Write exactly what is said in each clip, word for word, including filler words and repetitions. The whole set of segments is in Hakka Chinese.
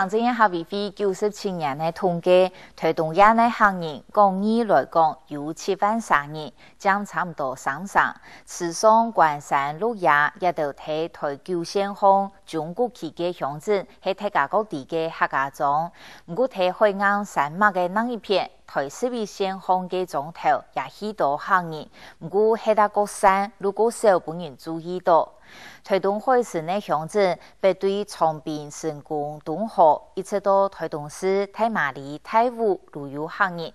行政院客委會九十七年个統計，臺東縣个客人廣義來講有七萬三人，佔差毋多三成。池上、關山、鹿野這兜在臺九線項中谷區个鄉鎮，係大家較知个客家庄。毋過在海岸山脈个另一片， 臺十一線項个庄頭也許多客人，毋過歇啊較散，路較少分人注意到。臺東海脣个鄉鎮，北對長濱成功東河，一直到臺東市大馬里、大武都有客人。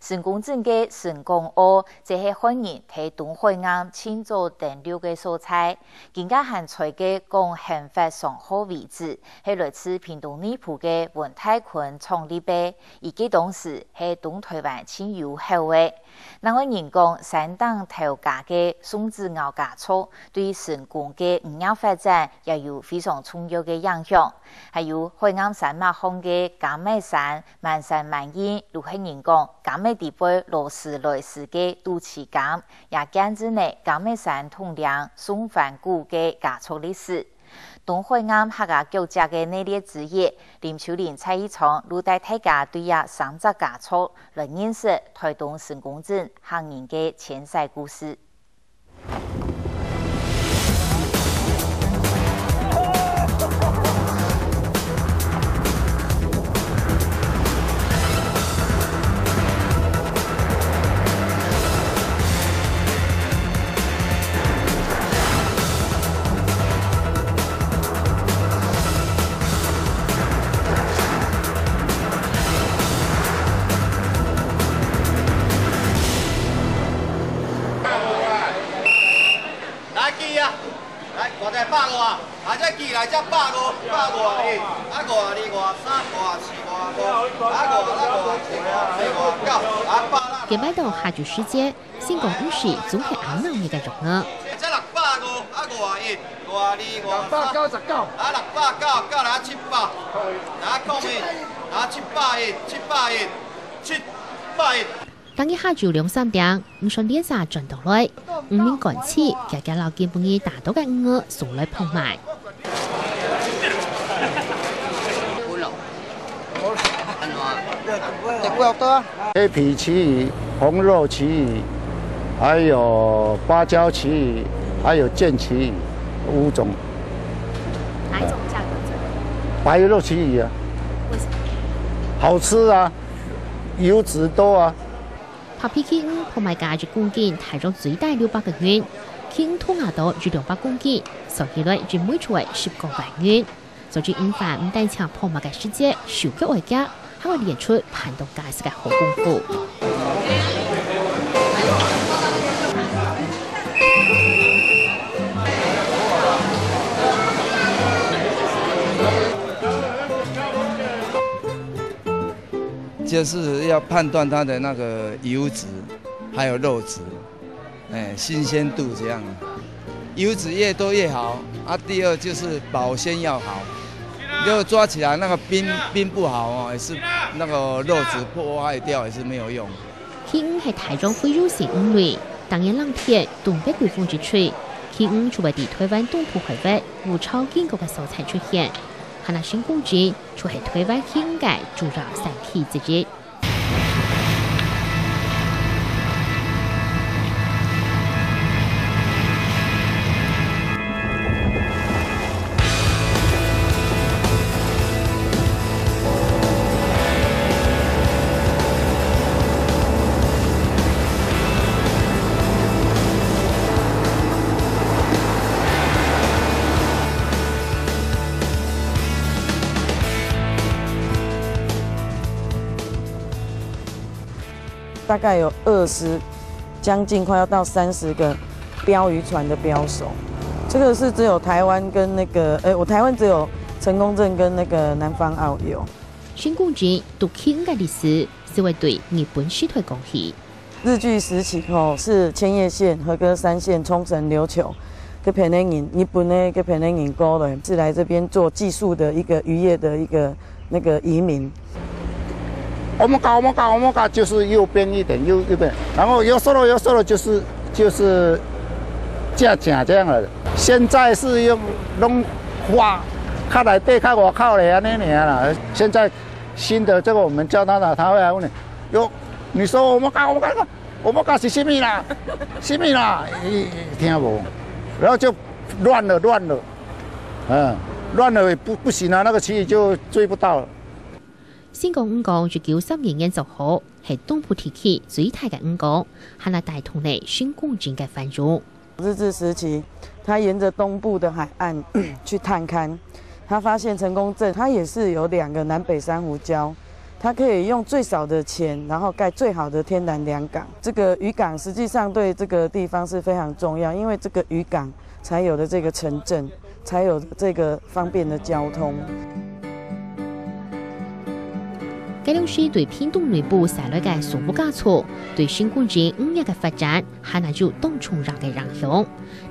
成功鎮个成功澳，就係漢人在東海岸盡早登陸个所在。今下還在个港興發商號遺址，係來自屏東內埔个文泰崑創立个。 佢該當時係東臺灣盡有口个。另外人講，山頂頭家个送子敖家族對成功个漁業發展也有非常重要个影響。還有海岸山脈項个柑仔山，滿山滿蔭，就係人講柑仔底背勞斯萊斯个肚臍柑，也見證了柑仔山統領送番牯个家族歷史。 東海岸客家腳跡个系列之一，林秋玲在現場就帶大家對這三隻家族來認識臺東成功鎮客人个遷徙故事。 來去啊！來，偌濟？百五啊！啊，這寄來才百五，百五啊，一，啊，五啊，二，五啊，三，五啊，四，五啊，五，啊，五啊，六，五啊，七，五啊，八，五啊，九，啊，百啦。今擺到下晝時節，成功毋係總係恁鬧熱个熱鬧。這六百五，啊，五啊，一，五啊，二，五啊，三，六百九十九。啊，六百九十九，來七百，來空一，啊，七百一，七百一，七百一。 當日下晝兩三點，魚船連續轉到來，魚民趕去，遽遽摎今晡日打到个魚仔送來拍賣。黑皮旗魚、紅肉旗魚，還有芭蕉旗魚，還有箭旗魚，五種。哪一種價格最高？白肉旗魚啊。為什麼？好吃啊，油脂多啊。 白皮旗魚拍賣價一公斤大約最低六百個銀，旗魚頭額到有兩百公斤，算起來一尾就係十過萬銀。所以魚販毋單淨拍賣个時節手腳愛遽，還愛練出盤到價數个好功夫。 就是要判斷它的那個油脂，還有肉質，哎，新鮮度這樣。油脂越多越好，啊，第二就是保鮮要好。如果抓起來那個冰，冰不好哦，也是那個肉質破壞掉，也是沒有用。 旗魚係大洋洄游性魚類，當年冷天，東北季風一吹，旗魚就會在臺灣東部海域、魚潮緊高个所在出現。哈那新光鎮就係臺灣旗魚个主要產地之一。 大概有二十，将近快要到三十个标渔船的标手。这个是只有台湾跟那个，呃，我台湾只有成功镇跟那个南方澳有。成功镇獨特个歷史，是會對日本時代講起。日據時期吼，是千叶县、和歌山县、冲绳、琉球个平地人，日本的个平地人过来，是来这边做寄宿的一个渔业的一个那个移民。 Omoka，Omoka，Omoka，就是右边一点，右，右边。然后 Yosoro，Yosoro 就是，就是架架这样的。现在是用弄花，較內底較外口咧，安尼爾啦。现在新的这个我们叫他啦，他会来问你，有，你说我们讲，我们讲，我们讲是什么啦？什么啦？伊听无，然后就乱了，乱了，嗯，乱了也不，不行啊，那个区域就追不到了。新港五港一九三二年做好，系东部地区最大个五港，还能带动了新港镇个繁荣。日治时期，他沿着东部的海岸去探勘，他发现成功镇它也是有两个南北珊瑚礁，它可以用最少的钱，然后盖最好的天然良港。这个渔港实际上对这个地方是非常重要，因为这个渔港才有了这个城镇，才有这个方便的交通。 该当时对屏东内埔徙来个商务家族，对新港镇五港个发展，还有当重要个影响。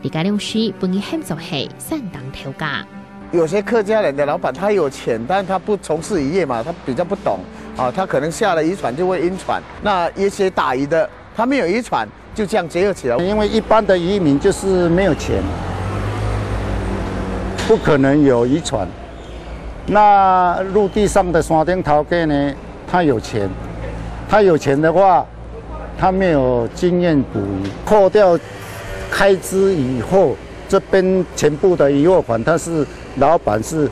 在该当时，分人喊做系山顶头家。有些客家人的老板，他有钱，但他不从事渔业嘛，他比较不懂啊，他可能下了渔船就会晕船。那一些打鱼的，他没有渔船，就这样结合起来。因为一般的渔民就是没有钱，不可能有渔船。那陆地上的山顶头家呢，他有钱，他有钱的话，他没有经验捕鱼，扣掉开支以后，这边全部的渔获款，他是老板是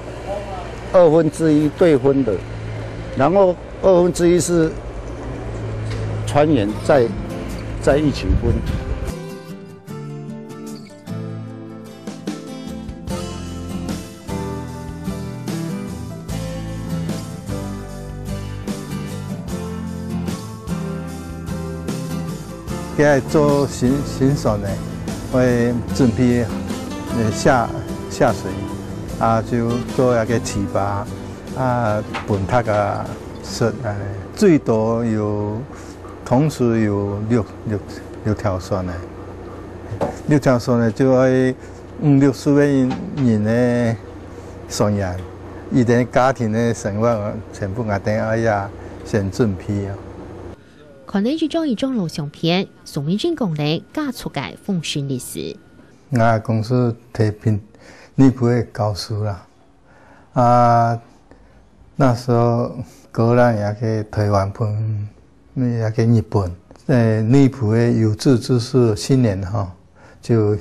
二分之一对分的，然后二分之一是船员再再一起分。 佢係做新，新船个，會準備，呃，下，下水，啊，就做一个糍粑，啊，分大家食，安尼。最多有，同時有六，六，六條船个。六條船个就愛五六十个人个船員，佢等家庭个生活全部𠊎等愛也先準備啊。看了一張一張老相片，宋明仁講了家族个豐盛歷史。𠊎公司在屏，內埔个教書啦。啊，那時候荷蘭也去台灣分，也去日本。呃，內埔个有志之士青年吼，就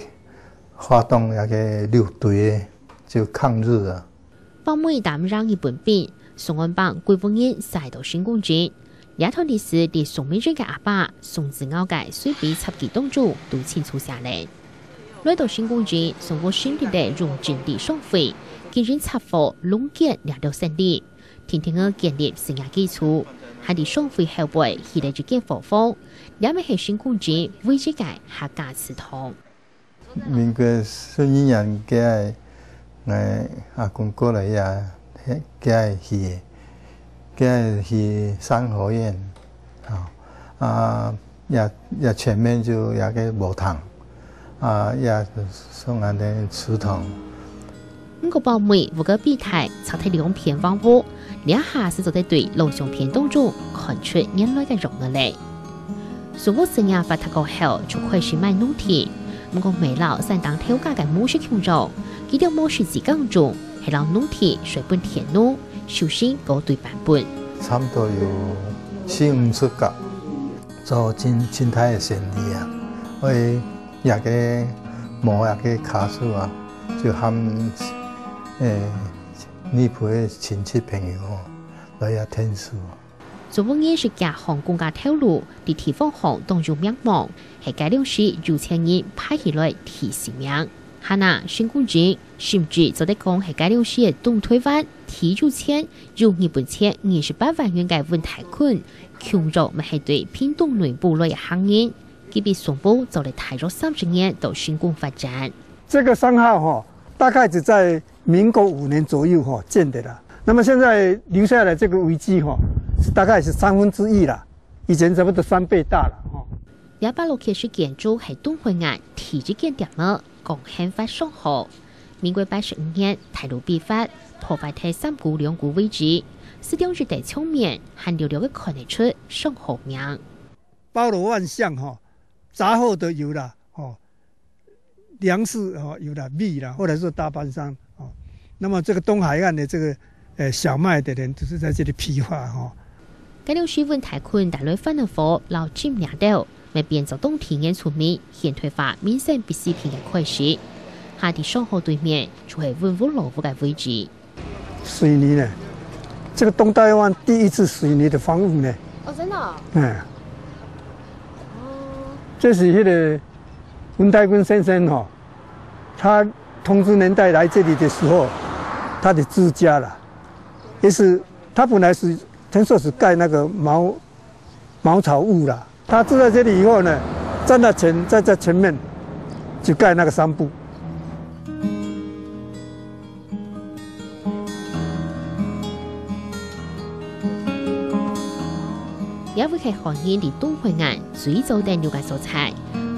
發動那个六堆，就抗日啊。 伯姆擔任日本兵，宋安伯歸屋人徙到新港鎮。這段歷史在宋明仁个阿爸宋子敖个水筆雜記當中都清楚寫了。來到新港鎮，宋屋成立了榮振里商會，經營雜貨、農建這六生理，定定仔建立生涯基礎，還在商會後背起了一間伙房，這乜係新港鎮唯一个客家祠堂。 民國十二年，該个，𠊎阿公過來呀，該个去，該个去三合院，吼，啊，也，也前面就有个禾埕，啊，也算𠊎等祠堂。毋過伯姆屋个比大，拆忒兩片橫屋，這下先做得對老相片當中看出原來个樣仔了。 宋屋生意發達過後，就開始賣農地。毋過，毋係摎山頂頭家个模式共樣，佢兜模式係共樣，係摎農地稅分田農，收成過對半分。差不多有四五十甲，做真，真大个生理啊。所以這个無這个卡數啊，就喊，誒，內埔个親戚朋友吼，來這𢯭手啊。 做屋人係這項公家頭路，在地方項當有名望，係該量時有錢人排起來第四名。還啊，新港鎮，甚至做得講係該量時个東台灣第有錢，有日本錢二十八萬元个文泰坤，共樣乜係對屏東內埔來个行人，佢比宋屋早了大約三十年到新港發展。這個商號吼，大概只在民國五年左右吼建的啦。那麼現在留下來這個遺跡吼，是大概是三分之一啦，以前差不多三倍大了吼。這百六七十間厝係東海岸第一間店仔，光興發商號。民國八十五年，大陸被發，破壞忒三股兩股位置，死掉一垤場面，還略略仔看得出商號名。包羅萬象吼，雜貨都有啦吼， 糧食吼，有啦，米啦，或者是大盤商吼。那么这个东海岸的这个，呃，小麦的人，就是在这里批发哈。該兩時溫大坵帶來番仔貨摎浸這兜，乜變做當地人出名現代化民生必需品个開始。下在上河對面，就係文武老屋个位置。水泥呢，这个东大灣第一次水泥的房屋呢。哦，真的哦。哎，哦。这是那个温大坵先生哈，他同治年代来这里的时候，他的住家啦，也是他本来是听说是盖那个茅茅草屋啦，他住在这里以后呢，占了前，在这前面就盖那个商铺。 這位係漢人在東海岸最早登陸个所在。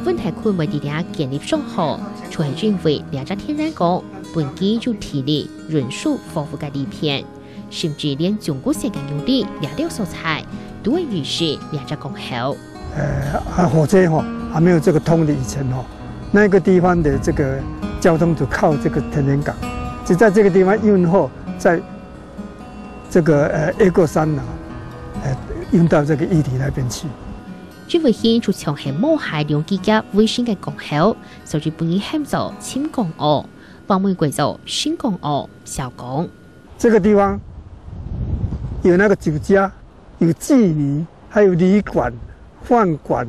溫大坵會在這建立商號，就係因為這隻天然港分佢有地利、人手、貨物个利便，甚至連中國式个牛犁這兜素材，都會認識這隻港口。呃，啊，火车哈，還沒有这个通的以前哈，那个地方的这个交通就靠这个天然港，就在这个地方运货，在 这个，呃，越过山呢，呃，运到这个玉里那边去。這位興就像係無海兩支腳為生个港口，所以分人喊做深港澳，北美改做深港澳小港。这个地方有那个酒家，有妓女，还有旅馆、饭馆，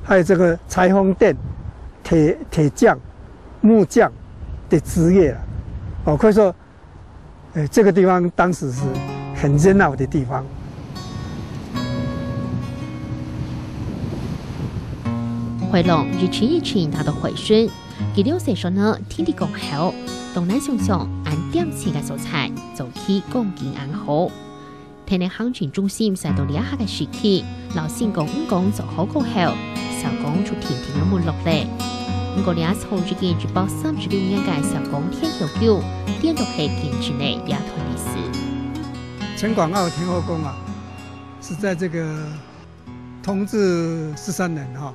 还有这个裁缝店、铁，铁匠、木匠的职业啊。哦，可以说 呃，这个地方当时是很热闹的地方。海浪一陣一陣打到海脣，佢兜細船仔停在港口，當難想像恁恬靜个所在，早期光景恁好。 天然行政中心徙到這下个時期，摎新港、五港做好過後，小港就定定仔沒落咧。毋過這座已經一百三十六年个小港天后宮，顛倒係見證了這段歷史。深港澳天后宮啊，是在这个同治十三年哈，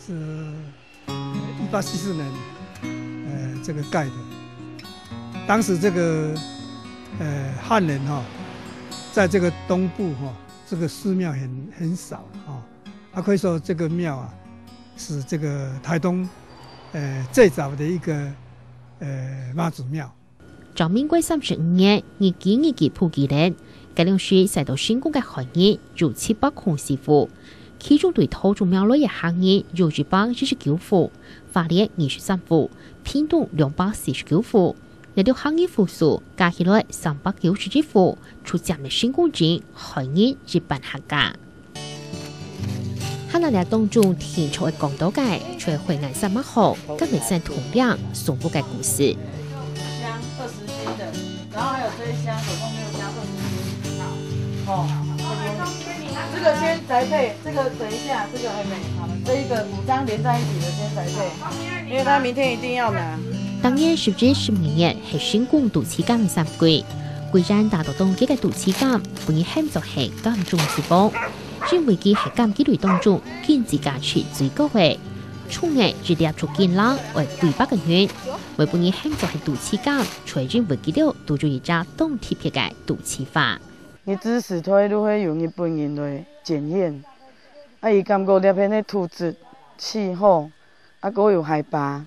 是 一八七四年，呃，这个盖的。当时这个，呃，汉人哈，在这个东部哈，这个寺庙很，很少哈。啊，可以说这个庙啊，是这个台东，呃，最早的一个，呃，妈祖庙。 照民國三十五年，日據日據普及咧，該量時徙到新港个漢人有七百空四戶，其中對桃竹苗來个客人有一百一十九戶，花蓮二十三戶，屏東兩百四十九戶。這兜客人戶數加起來三百九十一戶，就佔了新港鎮漢人一半還加。 還有這當中定著个講到个，就係海岸山脈項，敢會生通病、送屋个故事。這一箱二十斤的，然後還有這一箱，總共六箱二十斤。哦，這個先宅配，這個等一下，這個還沒，這一個五張連在一起的先宅配，因為他明天一定要拿。當年十一、十二月係新港肚臍柑个產季，歸園打到當季个肚臍柑，分人喊做係柑中之王。 因為佢係柑橘類當中經濟價值最高个，重仔一粒就斤零愛幾百個銀，會分人喊做係肚臍柑，就係因為佢兜都有一隻當特別个肚臍花。日治時代就會有日本人來檢驗，啊，佢感覺這片个土質、氣候，啊，還有海拔，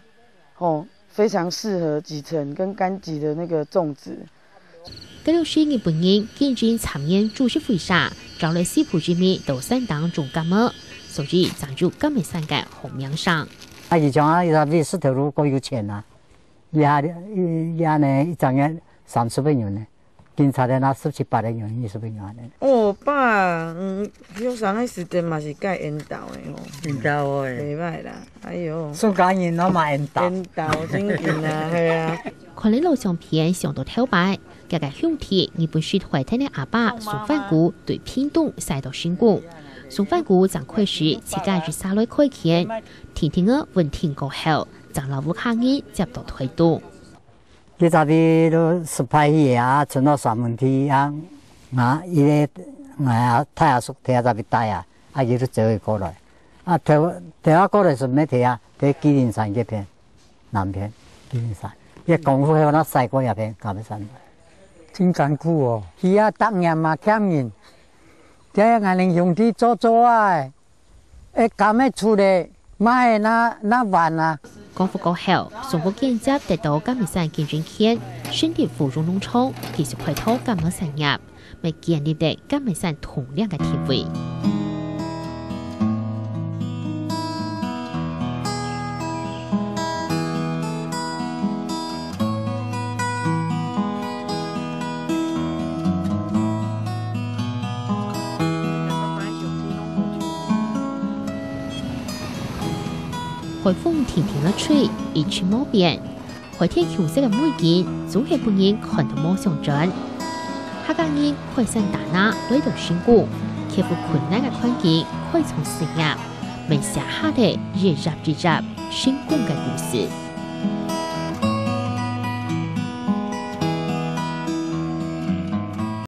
吼，非常適合桔陳跟柑橘的那個種植。 該量時日本人經營茶園煮食會社，招來四戶人民到山頂種柑仔，所以正有柑仔山个好名聲。啊，佢像啊，佢个位勢頭路夠有錢啊，佢下，佢下呢，一隻月三十個銀呢，警察个拿十七八個銀、二十個銀呢。哦，爸，嗯，後生个時節嘛是蓋緣投个吼。緣投个。袂歹啦，哎喲。自家人攏嘛緣投。緣投，真緊啊，係啊。 看了老相片，想到頭擺，佢个兄弟日本時代跈等阿爸宋范牯對屏東徙到新港。宋范牯正開始自家一儕來開墾，定定仔穩定過後，正摎屋下人接到台東。佢早期都十八歲啊，存到三分之一啊，啊，佢个，啊，太阿叔，太阿叔佢帶啊，啊，佢就走過來。啊，頭，頭下過來係咩地啊？在基隆山這片。 南片，基隆山。个功夫，還有那曬過這片柑仔山。真艱苦哦。係啊，逐年嘛欠人。這𠊎等兄弟做做啊，會柑仔出來，賣那，那萬啊。光復過後，宋國建接得到柑仔山經營權，成立芙蓉農場，繼續開拓柑仔產業。 乜建立了柑仔山統領个地位。海風定定个吹，一成無變。 海天秋色个美景，總係分人看到目眩轉。客家人開山打捺來到成功，克服困難个環境，開創事業，乜寫下了一頁一頁成功个故事。